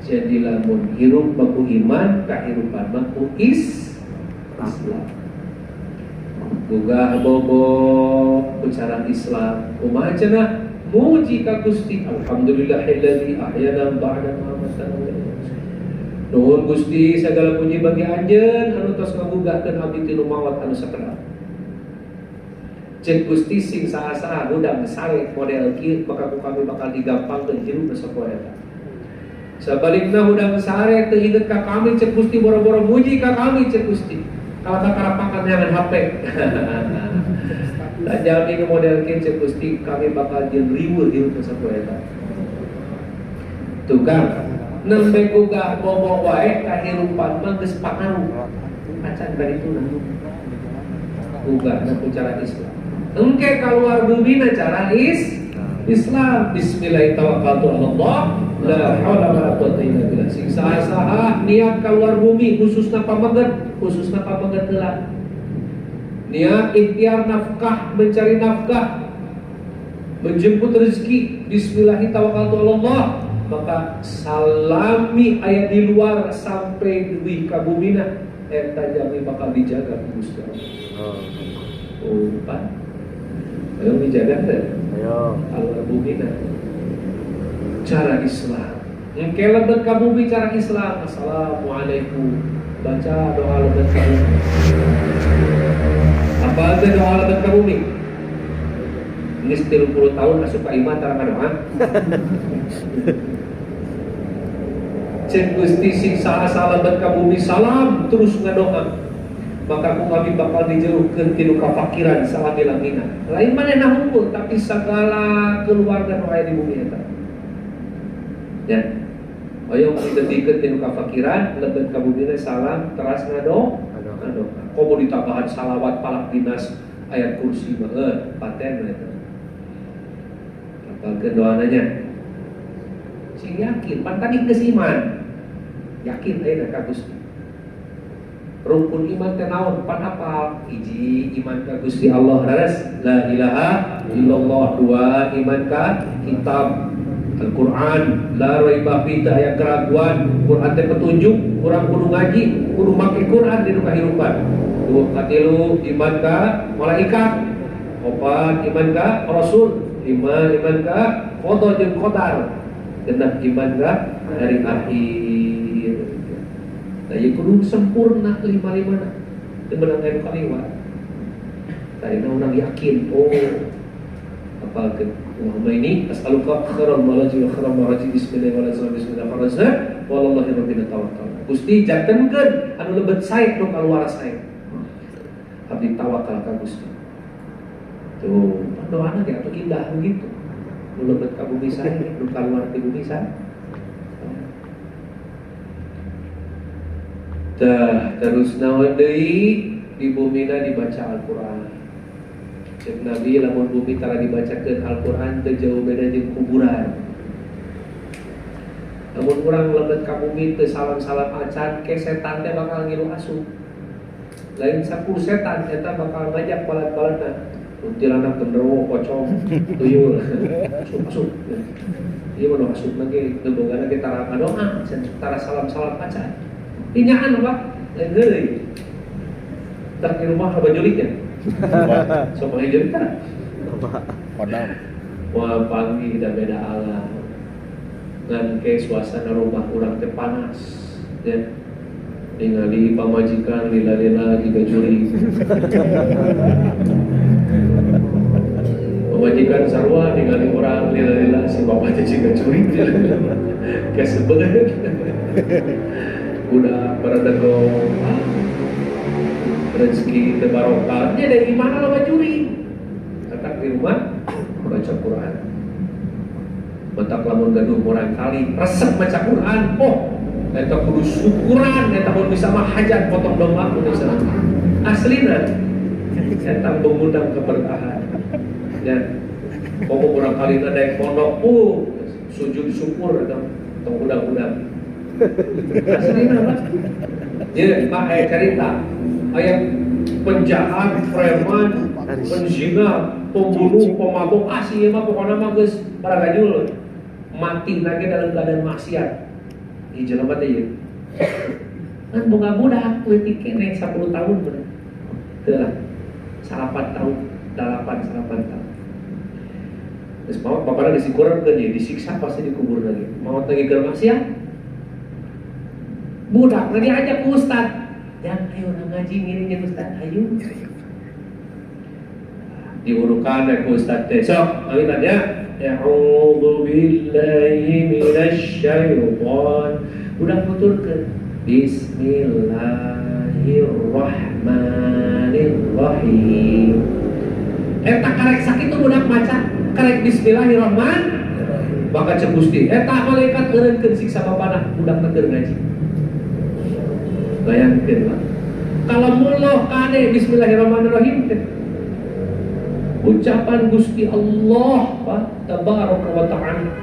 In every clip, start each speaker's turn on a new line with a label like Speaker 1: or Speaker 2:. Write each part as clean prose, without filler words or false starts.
Speaker 1: Jadi lamun hirup baku iman, kahirupan baku Islam. Gugah bobo ku cara Islam. Kumaha cenah? Muji ka Gusti. Alhamdulillahilladzi ahyana ba'da ma amatana wa ilaihi. Nuhun Gusti, segala puji bagi anjeun anu tos ngagugahkeun abdi tinu maot anu sakedap. Cek Gusti, sing saha-saha hudang sare model kieu, maka ku kami bakal digampangkeun hirup sapoe eta. Sabalikna hudang sare teu inget ka kami, cek Gusti, boro-boro muji ka kami, cek Gusti. Kalau kakarapakan jangan HP. Dan jalmi nu model kieu, cek Gusti, kami bakal jeung riweuh hirup sapoe eta. Tukang nembe gugah bobo wae kahirupan mah geus pangaruh. Acan kadituna. Gugahna ku cara Islam. Engke keluar bumina cara Islam. Bismillahirrahmanirrahim. La haula wala quwata illa billah. Sing saha-saha niat keluar bumi, khususna pameget, khususna pameget heula. Niat ikhtiar nafkah, mencari nafkah, menjemput rezeki, bismillahirrahmanirrahim, maka salami aya di luar sampai duwi ka bumina, eta jalmi bakal dijaga ku Gusti Allah. Oh, Pak. Ayo dijaga teh.
Speaker 2: Ayo.
Speaker 1: Keluar bumina cara Islam. Engke lebet ka bumi cara Islam. Assalamualaikum. Baca doa lebet ka bumi. Apa aja doa lebet ka bumi? Geus 30 tahun asup ka imah tara ngadoa. Cek Gusti, sing saha lebet ka bumi salam terus ngadoa, maka ku kami bakal dijauhkeun tinu kafakiran salami-lamina. Lain manehna hungkul, tapi segala keluarga nu aya di bumi eta. Ya. Hoyong didedikeun tinu kafakiran, lebet ka bumina salam teras ngado. Komo ditambahan salawat, falaq, binnas, ayat kursi banget, paten eta. Apalkeun doana nya. Sing yakin, pan tadi geus iman. Yakin ayeuna ka Gusti. Rukun iman teh naon? Pan apal. Hiji, iman ka Gusti Allah, leres, la ilaha illallah. Dua, iman ka kitab Al-Quran, la raiba fi, teu aya keraguan. Quran teh petunjuk, urang kudu ngaji, kudu make Quran di kahirupan. Dua, katilu, iman ka malaikat. Opat, iman ka rasul. Lima, iman ka qada jeung qadar. Genep, iman ka hari akhir. Nah, ya kudu sempurna lima-lima na. Teu meunang anu kaliwat. Tadi urang yakin, oh, apalkeun. Allahumma inni as'aluka khairal malaji wa khairal maraji, bismillah wa la bismillah kharajna wa 'alallahi rabbina tawakkal. Gusti, jantenkeun anu lebet sae nu kaluar sae. Abdi tawakal ka Gusti. Tuh, doana ge atuh indah begitu. Nu lebet ka bumi sae, nu kaluar ti bumi sae. Tah, terus naon deui, di bumina dibaca Al-Qur'an. Cek Nabi, lamun bumi tara dibacakeun Al-Qur'an teu jauh beda jeung kuburan. Lamun urang lebet ka bumi teu salam-salam acan, ke setan teh bakal ngilu asup. Lain sakur setan eta bakal ngajak balad-baladna. Kuntilanak, genderuwo, pocong, tuyul, asup asup. Ieu mah nu asup ge teu bogana ge tara ngadoa, tara salam-salam acan. Tinyaan apa? Lain heureuy. Tah, di rumah loba juliknya. Sok panggil julik tah?
Speaker 3: Kodam.
Speaker 1: Wah, panggil da beda alam. Ngan ke suasana rumah urang teh panas. Ya. Ningali pamajikan lila-lila jiga jurik. Pamajikan sarua ningali urang lila-lila, si bapak teh jiga jurik. Kayak sebenernya. Udah beredegong, ah, rezeki teu barokah. Nya dari mana loba jurik? Tetap di rumah baca Quran. Matak lamun gaduh murang kali resep baca Quran. Oh, eta kudu syukuran, eta mun bisa mah hajat potong domba kudu bisa. Aslina eta mengundang keberkahan. Ya. Komo murang kali naik pondok, sujud syukur eta tong udang-udang. Aslina Pak. Ya, Pak, cerita. Aya penjahat, preman, penzina, pembunuh, pemabok, ah sih mah pokoknya mah geus paragajul. Mati lagi dalam keadaan maksiat. Ieu jelema teh ieu. Kan boga budak leutik keneh 10 tahun bener. Teu lah. 8 tahun, 8 tahun. Terus maot bapana disikurkeun ieu, disiksa pasti dikubur lagi. Maot lagi keur maksiat. Budak diajak ku ustad. Jang ayo ngaji ngiring jeung ustad, ayo. Diurukan ku ustad teh. Sok, awitan ya. A'udzu billahi minasyaiton. Budak nuturkeun Bismillahirrahmanirrahim. Eta karek sakitu budak maca karek bismillahirrahmanirrahim. Maka cek Gusti, eta malaikat eureunkeun siksa bapana budak teh keur ngaji. Bayangkeun lah. Kalau muloh kade bismillahirrahmanirrahim teh. Ucapan Gusti Allah tabaraka wa ta'ala.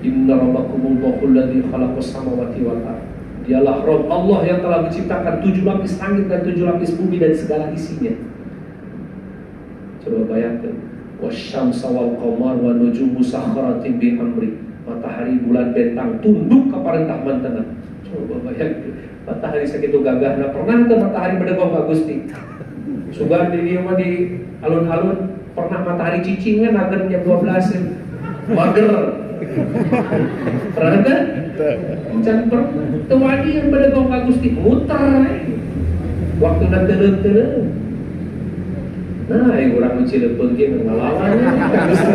Speaker 1: Inna rabbakumullahu alladzi khalaqas samawati wal ardh. Dialah Rabb Allah yang telah menciptakan 7 lapis langit dan 7 lapis bumi dan segala isinya. Coba bayangkan, wasyamsa wal qamar wan nujumu sakharatin bi amri. Matahari, bulan, bintang tunduk ke perintah mantena. Coba bayangkan, matahari sakitu gagahna, pernah teu matahari bedegong ka Gusti? Sugan di dieu mah di alun-alun pernah matahari cicingnya nagen jam 12 mager. Pernah teu? Can pernah. Teu wani yang bedegong ka Gusti muter waktuna teureum-teureum. Nah, yang urang nu Cileupeuh ge ngalawan ka Gusti.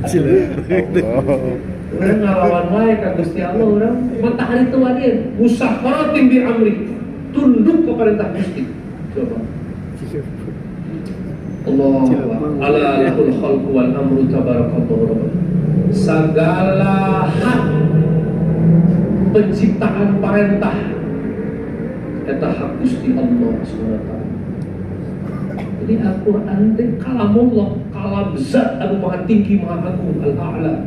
Speaker 1: Cileupeuh. Urang ngalawan wae ka Gusti Allah urang. Matahari teu wani musakharatin bi amri. Tunduk ke perintah Gusti. Coba. Allah ala lahul khalqu wal amru tabarakallahu rabbul. Segala hak penciptaan perintah eta hak Gusti Allah Subhanahu wa taala. Jadi Al-Qur'an teh kalamullah, kalam zat anu maha tinggi, maha agung, al-a'la.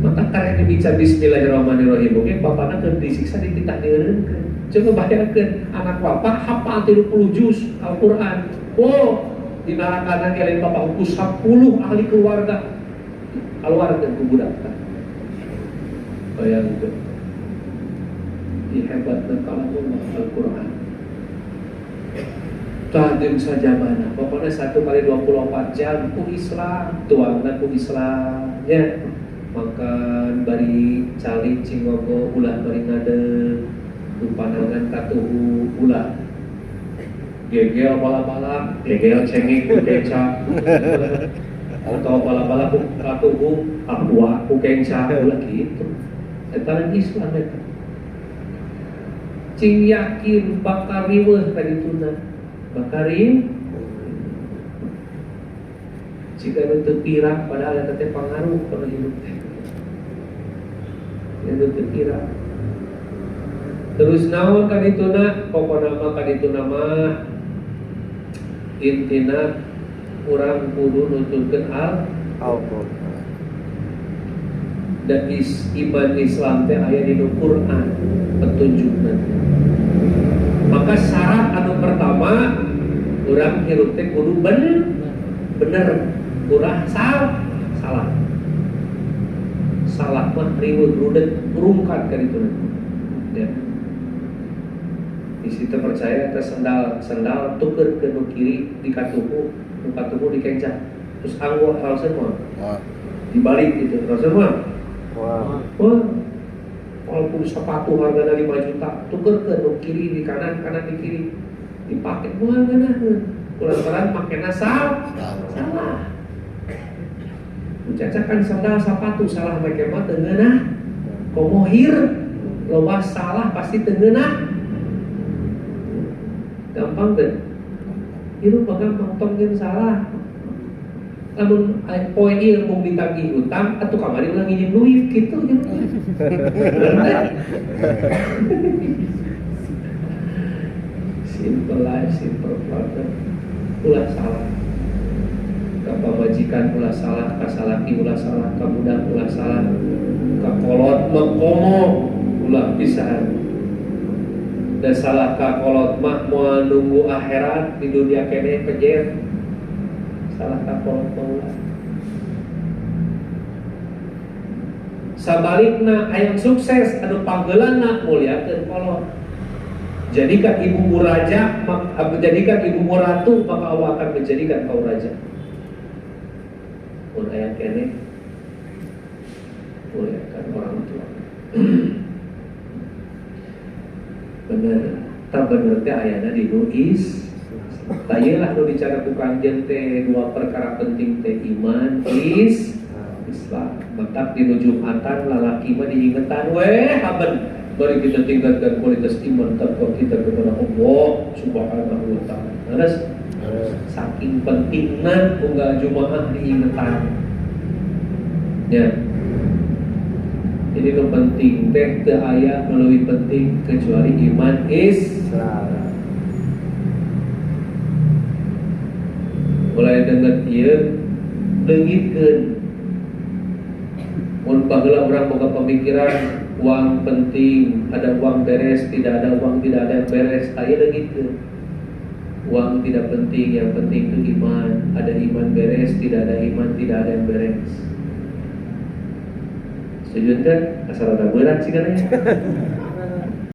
Speaker 1: Maka karek dibaca bismillahirrahmanirrahim oge bapana keur disiksa dititah dieureunkeun. Coba bayangkeun anak bapak hafal 30 juz Al-Qur'an. Oh, di neraka ge lain bapak ku 10 ahli keluarga. Keluarga ku budak. Bayangkeun. Di hebatna kalamullah Al-Qur'an. Tah jeung sajabana. Pokona 1 kali 24 jam ku Islam, tuangna ku Islam nya. Makan bari calik cingogo ulah bari ngadeg panangan katuhu ulah gegel bala-bala gegel cengek ku kenca atau bala-bala ku katuhu aqua ku kenca ulah gitu eta lain Islam eta cing yakin bakal riweuh ka dituna bakal riweuh jika nu teu pirang padahal eta teh pangaruh kana hidup teh. Itu terkira. Terus naon kadituna? Pokona mah kadituna mah intina urang kudu nuturkeun Al-Qur'an. Dan iman Islam teh aya dina Quran petunjukna. Maka syarat anu pertama urang hirup teh kudu bener, ulah salah. Salah mah riweuh rudet rungkat ka ditu. Ya. Di situ percaya teh sendal tuker ke nu kiri di katuhu, nu katuhu di kenca. Terus anggo harusnya mah. Dibalik gitu, harusnya mah. Wah. Wah. Walaupun sepatu hargana 5 juta, tuker ke nu kiri di kanan, kanan di kiri. Dipake moal ngeunaheun. Kulantaran makena salah. Cacakan sandal sepatu salah make mah teu ngeunah. Komo hir loba salah pasti teu ngeunah. Gampang teu? Hirup mah gampang tong jeung salah. Lamun poe ieu mung ditagih hutang atuh kamari ulah nginjem duit kitu hirup. Simple life, simple problem. Ulah salah. Ka pamajikan ulah salah, ka salaki ulah salah, ka budak ulah salah, ka kolot mah komo ulah pisan. Da salah ka kolot mah moal nunggu akhirat di dunia keneh pejer. Salah ka kolot mah ulah. Sabalikna hayang sukses anu panggeulana muliakeun kolot. Jadikan ibumu raja, jadikan ibumu ratu, maka Allah akan menjadikan kau raja. Mun aya keneh muliakan orang tua. Bener, tak bener teh ayana di nuis. Tayelah nu bicara ku kanjeng teh dua perkara penting teh iman is Islam. Matak di Jumatan lalaki mah diingetan weh haben. Mari kita tingkatkan kualitas iman takwa kita kepada Allah Subhanahu wa taala. Terus saking pentingna unggal Jumaah diingetan. Ya. Jadi nu penting teh teu aya nu leuwih penting kecuali iman Islam. Mulai denget ieu leungitkeun. Mun baheula urang boga pemikiran uang penting, ada uang beres, tidak ada uang tidak ada yang beres, aya leungitkeun. Uang tidak penting, yang penting itu iman. Ada iman beres, tidak ada iman tidak ada yang beres. Setuju kan? Asal ada berat sih katanya.